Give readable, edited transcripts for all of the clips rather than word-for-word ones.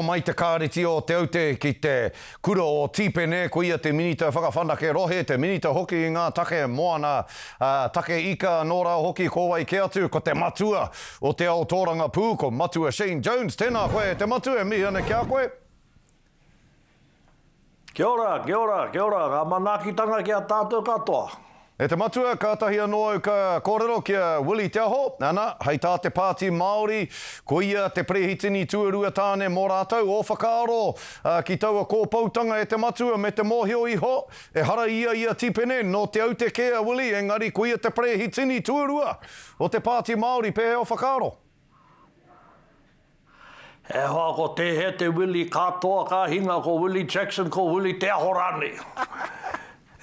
Mai te Kāreti o Te Aute ki te Kura o Tīpene, ko ia te Minita Whakawhanake Rohe, te Minita hoki i ngā take moana, ā, take ika anō rā hoki, ko wai kē atu, ko te matua o te ao tōrangapū, ko Matua Shane Jones. Tēnā koe e te matua, e mihi ana ki a koe. Kia ora, kia ora, kia ora, ngā manaakitanga ki a tātou katoa. E te matua, kātahi anō au ka kōrero ki a Willie Te Aho, ana, hei tā te Pāti Māori, ko ia te perehitini tuarua tāne mō rātou, ō whakaaro ki taua kōpoutanga e te matua me te mōhio iho, ehara ia i a Tipene, nō Te Aute kē a Willie, engari ko ia te perehitini tuarua o te Pāti Māori, pēhea ō whakaaro? E hoa ko tēhea te Willie katoa ka hinga ko Willie Jackson ko Willie Te Aho rānei.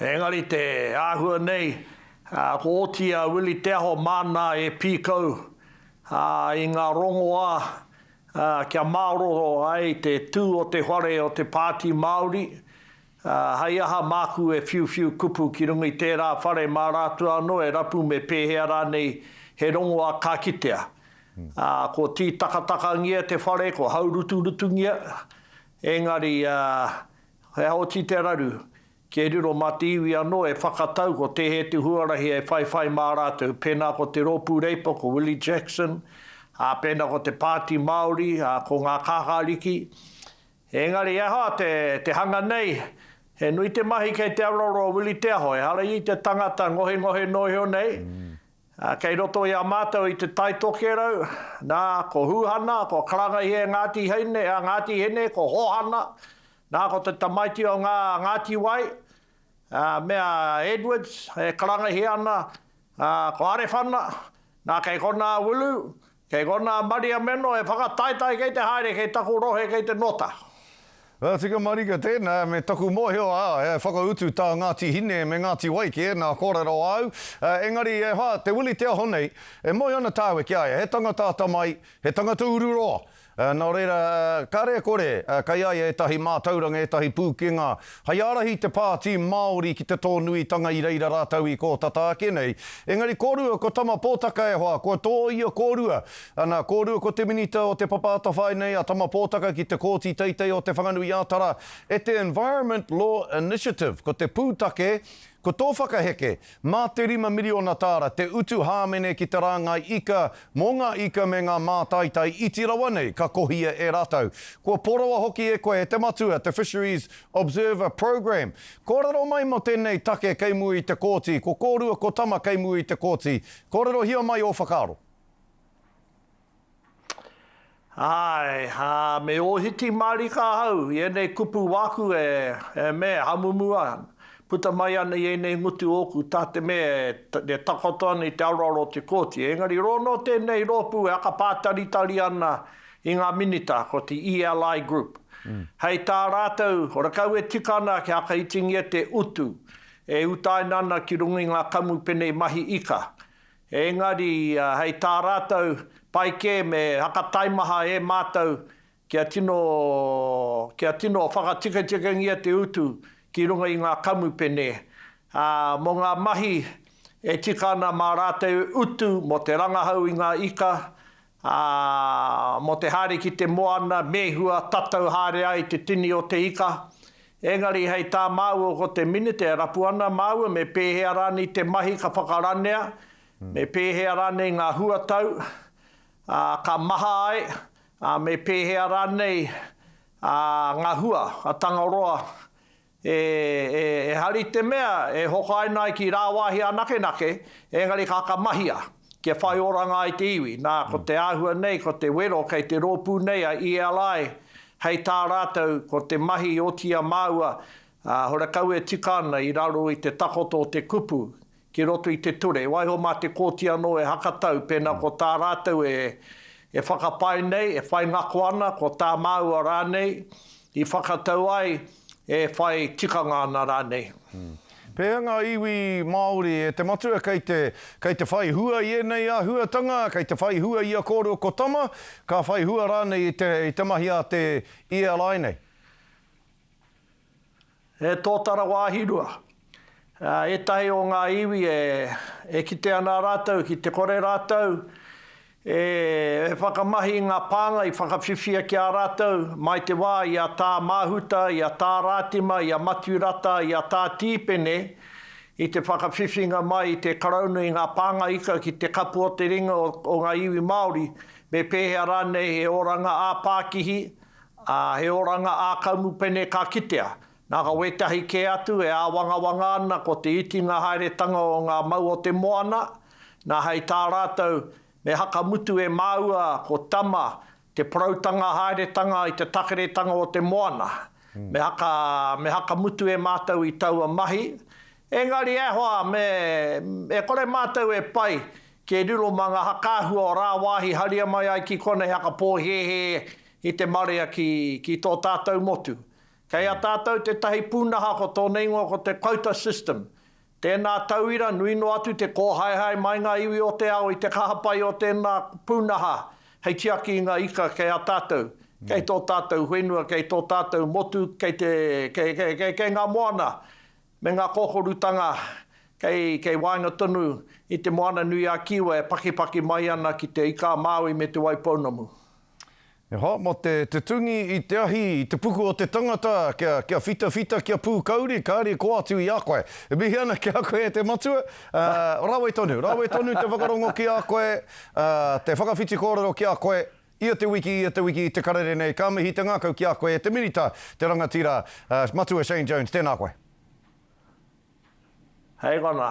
Engari te āhua nei, ko oti a Willie Te Aho māna e pīkau i ngā rongoā kia māroro ai te tū o te whare o te Pāti Māori, Hei aha māku e whiuwhiu kupu ki runga i tērā whare mā rātou anō e rapu me pēhea rānei he rongoā ka kitea. Ā, ko tītakatakangia te whare, ko hauruturutungia, engari, ā, he aha oti te raru, kia riro mā te iwi anō e whakatau ko tēhea te huarahi e whaiwhai mā rātou, pēnā ko te Rōpū Reipa, ko Willie Jackson, ā, pēnā ko te Pāti Māori, ā, ko ngā Kākāriki. Engari aha te, te hanga nei, he nui te mahi kei te aroaro o Willie Te Aho, ehara ia i te tangata ngohengohe noa iho nei, ā, kei roto i a mātou i Te Tai Tokerau, nā, ko Hūhana, ko Karangahia e Ngāti Hine, a Ngāti Hine, ko Hōhana, nā, ko te tamaiti o ngā Ngāti Wai, ā, me a Edwards e karangahia ana, ā, ko Arewhana, nā, kei konā a Wulu, Kei konā Maria Meno e whakataetae kei te haere kei taku rohe kei te nota. Ka tika marika tēnā, me taku mōhio, ā, he whakautu tā Ngāti Hine me Ngāti Wai ki ēnā kōrero āu. Engari, e hoa, te Willie Te Aho nei, e moe ana tāua ki a ia, he tangata atamai, he tangata ururoa. Nō reira, kāre e kore, kei a ia ētahi mātauranga, ētahi pūkenga hei ārahi i te Pāti Māori ki te tōnuitanga i reira rātou i kō tata ake nei. Engari kōrua ko Tama Pōtaka e hoa, kua tōia kōrua. Ana, kōrua ko te Minita o Te Papa Atawhai nei a Tama Pōtaka ki te Kōti Teitei o Te Whanganui-ā-Tara e te Environment Law Initiative, ko te pūtake, ko tō whakaheke, Mā te 5 miriona tāra te utu hāmene ki te rāngai ika mō ngā ika me ngā mātaitai iti rawa nei ka kohia e rātou. Kua poroa hoki e koe e te matua te Fisheries Observer Programme. Kōrero mai mō tēnei take kei mua i te kōti, ko kōrua ko Tama kei mua i te kōti. Kōrerohia mai ō whakaaro. Āe, ā, me ōhiti mārika ahau i ēnei kupu wāku e, e me, hamumu ana, puta mai ana i ēnei ngutu ōku tā te mea e, e takoto ana i te aroaro o te kōti. Engari rōnō tēnei rōpū e akapātaritari ana i ngā minita, ko te ELI Group. Hei tā rātou, horekau e tika ana kia whakaitingia te utu e utaina ana ki runga i ngā kamupene mahi ika. Engari, hei tā rātou, pai kē me hakataimaha e mātou kia tino, kia tino whakatikatikangia te utu ki runga i ngā kamupene, ā, mō ngā mahi e tika ana mā rātou utu mō te rangahau i ngā ika, ā, mō te haere ki te moana, mēhua, tatau haere ai te tini o te ika. Engari hei tā māua ko te Minita e rapu ana māua me pēhea rānei te mahi ka whakaranea, me pēhea rānei ngā huatau, ā, ka maha ai, ā, me pēhea rānei, ā, ngā hua a Tangaroa e, e, ehara i te mea e hokaina ai ki rāwāhi anakenake, engari ka whakamahia kia whai oranga ai te iwi. Nā, ko te āhua nei, ko te wero kei te rōpū nei a ELI, hei tā rātou, ko te mahi i oti i a māua, ā, horekau e tika ana i raro i te takoto o te kupu ki roto i te ture. Waiho mā te kōti anō e hakatau pēnā ko tā rātou e, e whakapae nei, e whai ngako ana, ko tā māua rānei i whakatau ai, e whai tikanga ana rānei. Pēhea ngā iwi Māori e te matua kei te, kei te whai hua i ēnei āhuatanga, kei te whai hua i a kōrua ko Tama, ka whai hua rānei i te, i te mahi a te ELI nei? He tōtara wāhi rua. Ētahi o ngā iwi e, e kite ana rātou ki te kore rātou. E whakamahi i ngā pānga i whakawhiwhia ki a rātou mai te wā i a Tā Māhuta, i a Tā Rātima, i a Matiu Rata, i a Tā Tīpene i te whakawhiwhinga mai i te Karauna i ngā pānga ika ki te kapu o te ringa o ngā iwi Māori, me pēhea rānei he oranga ā-pākihi, ā, he oranga ā-kamupene ka kitea. Nā ka wētahi kē atu e āwangawanga ana ko te itinga haeretanga o ngā mau o te moana, nā hei tā rātou, me hakamutu e māua ko Tama te poroutanga haeretanga i te takeretanga o te moana. Me haka, me hakamutu e mātou i taua mahi. Engari e hoa, me, e kore mātou e pai kia riro mā ngā hakaahua o rāwāhi haria mai ai ki konei hakapōhēhē i te marea ki, ki tō tātou motu. Kei a tātou tētahi pūnaha ko tōna ingoa ko te quota system. Tēnā tauira, nui noa atu te kōhaehae mai ngā iwi o te ao i te kaha pai o tēnā pūnaha hei tiaki i ngā ika kei a tātou, kei tō tātou whenua, kei tō tātou motu, kei te, kei, kei, kei, kei ngā moana me ngā kōkorutanga kei, kei waenga tonu i te Moana-nui-a-Kiwa e pakipaki mai ana ki te Ika-a-Māui me Te Waipounamu. E hoa, mō te, te tungi i te ahi, i te puku o te tangata, kia, kia whitawhita, kia pūkauri, kāre i kō atu i a koe. E mihi ana ki a koe e te matua, ā, rawe tonu, rawe tonu te whakarongo ki a koe, ā, te whakawhiti kōrero ki a koe, ia te wiki, ia te wiki i te karere nei, ka mihi te ngākau ki a koe e te Minita, te rangatira, ā, Matua Shane Jones, tēnā koe. Hei konā.